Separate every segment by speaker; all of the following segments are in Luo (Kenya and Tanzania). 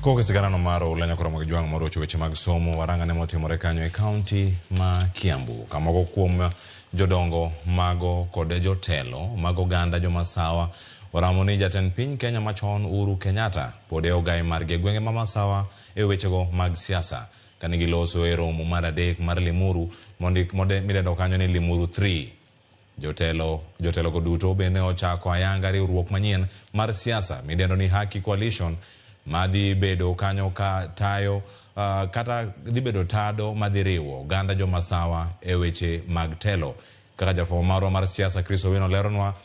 Speaker 1: Kowuok e siganano mar Oula Nyakoromo gi Jwang' morocho weche mag somo, warang'ane motimore kanyo e kaunti ma Kiambu. Kamoko kuom jodongo mago kod jotelo mag oganda jomasawa oramo ni jatend piny Kenya machon Uhuru Kenyatta pod e ogai margi e gwenge ma Masawa e wechego mag siasa. Kane giloso e romo mar adek mar Limuru mondik midendo kanyo ni Limuru 3. Jotelo jotelogo duto bende ochako ayanga riwruok manyien mar siasa midendo ni Haki Coalition madhi bedo kanyo ka tayo kata dhi bedo tado madhi riwo oganda jomasawa e weche mag telo. Kaka jafwambo marwa mar siasa Chris Owino leronwa,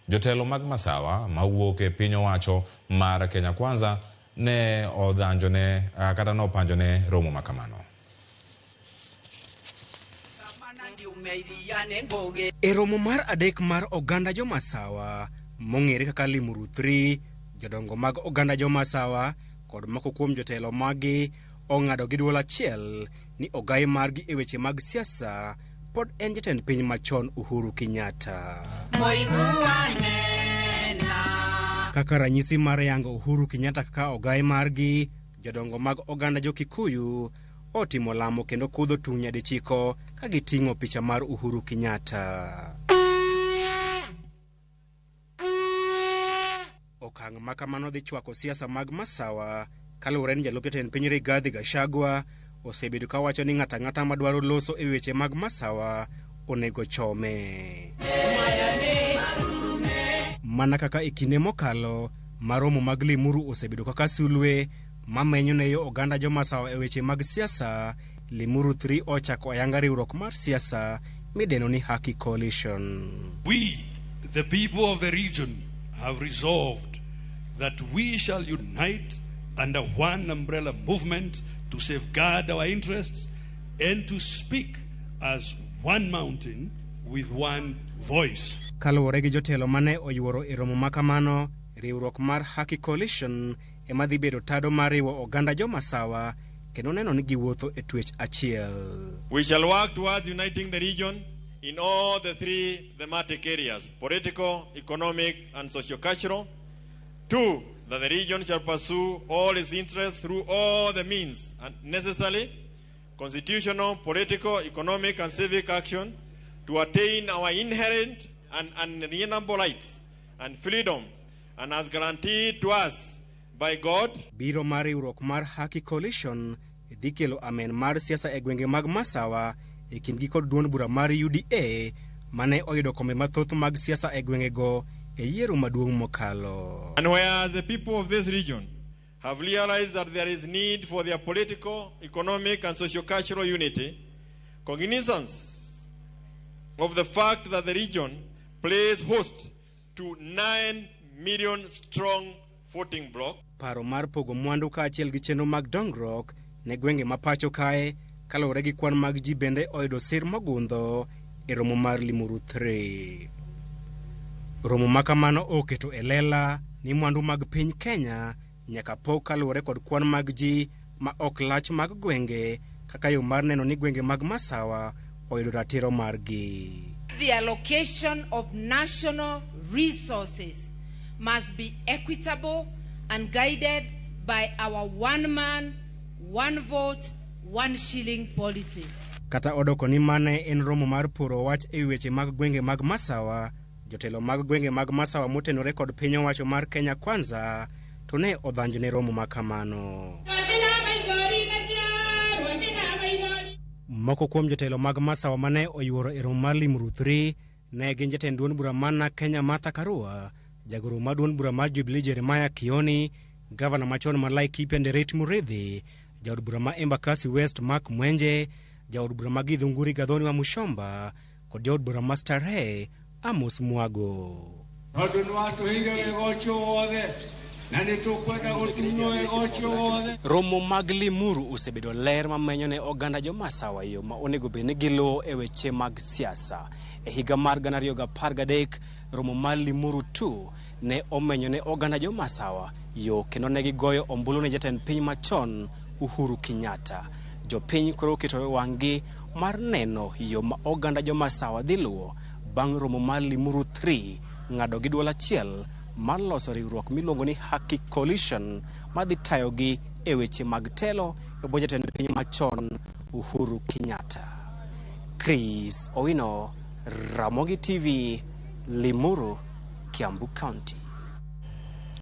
Speaker 1: jotelo mag Masawa mawuok e piny owacho mar Kenya Kwanza ne odhanjone kata nopanjone romo makamano.
Speaker 2: E romo mar adek mar oganda jomasawa mong'ere kaka Limuru 3, jodongo mag oganda jomasawa kod moko kuom jotelo maggi ong'ado gi duol achiel ni ogai margi e weche mag siasa pod en jatend piny machon Uhuru Kenyatta. Kaka ranyisi mar yango Uhuru Kenyatta kaka ogai margi, jodongo mag oganda jo-Kikuyu otimo lamo kendo kudho tung' nyadichiko ka giting'o picha mar Uhuru Kenyatta. Okang' ma kamano dhi chwako siasa mag Masawa kaluwore ni jalup jatend piny Rigathi Gachagua osebedo ka wacho ni ng'ato ang'ata madwaro loso e weche mag Masawa onego chome. Mana kaka e kinde mokalo ma romo mag Limuru osebedo kaka sulwe mamenyo ne yo oganda jomasawa e weche mag siasa, Limuru 3 ochako ayanga riwruok mar siasa midendo ni Haki Coalition.
Speaker 3: We, the people of the region, have resolved that we shall unite under one umbrella movement to safeguard our interests and to speak as one mountain with one voice.
Speaker 2: Kaluwore gi jotelo mane oyuoro e romo ma kamano, riwruok mar Haki Coalition ema dhi bedo tado mar riwo oganda jomasawa kendo neno ni giwuotho e twech achiel.
Speaker 4: We shall work towards uniting the region in all the three thematic areas, political, economic, and socio-cultural. 2, that the region shall pursue all its interests through all the means and necessary, constitutional, political, economic, and civic action to attain our inherent and unalienable rights and freedom, and as guaranteed to us by God.
Speaker 2: Biro mar riwruok mar Haki Coalition dhi kelo amen mar siasa e gwenge mag Masawa e kindgi kod duond bura mar UDA mane oyudo kombe mathoth mag siasa e gwengego e yiero maduong' mokalo.
Speaker 4: And whereas the people of this region have realized that there is need for their political, economic, and socio-cultural unity, cognizance of the fact that the region plays host to 9 million strong voting bloc.
Speaker 2: Paro mar pogo mwandu kaachiel gi chenro mag dongruok ne gwenge ma pacho kae kaluwore gi kwan mag ji bende oyudo sir mogundho e romo mar Limuru 3. Romo ma kamano oketo e lela ni mwandu mag piny Kenya nyaka pog kaluwore kod kwan mag ji ma ok lach mag gwenge kaka yo mar neno ni gwenge mag Masawa oyudo ratiro margi.
Speaker 5: The allocation of national resources must be equitable and guided by our one man, one vote, one shilling policy.
Speaker 2: Kata odoko ni mane en romo mar poro wach e weche mag gwenge mag Masawa, jotelo mag gwenge mag Masawa motenore kod piny owacho mar Kenya Kwanza to ne odhanjo ne romo ma kamano. Moko kuom jotelo mag Masawa mane oyuoro e romo mar Limuru 3 ne gin jatend duond bura mar NARC Kenya Martha Karua, jagoro mar duond bura mar Jubilee Jeremiah Kioni, gavana machon ma Laikipia Nderit Muriithi, jaod bura ma Embakasi West Mark Mwenje, jaod bura ma Githunguri Gathoni wa Muchomba kod jaod bura ma Starehe Amos Mwago.
Speaker 6: Tondũ nĩ watũheire wega ũcio wothe na nĩ tũkwenda gũtunywo wega ũcio wothe.
Speaker 2: Romo mag Limuru osebedo ler mamenyo ne oganda jomasawa yo ma onego bed ni giluwo e weche mag siasa. E higa mar 2013, romo mar Limuru 2 ne omenyo ne oganda jomasawa yo kendo ne gigoyo ombulu ne jatend piny machon Uhuru Kenyatta. Jopiny koro oketo wang'gi mar neno yo ma oganda jomasawa dhi luwo bang' romo mar Limuru 3 ng'ado gi duol achiel mar loso riwruok miluongo ni Haki Coalition madhi tayogi e weche mag telo e bwo jatend piny machon Uhuru Kenyatta. Chris Owino, Ramogi TV, Limuru, Kiambu County.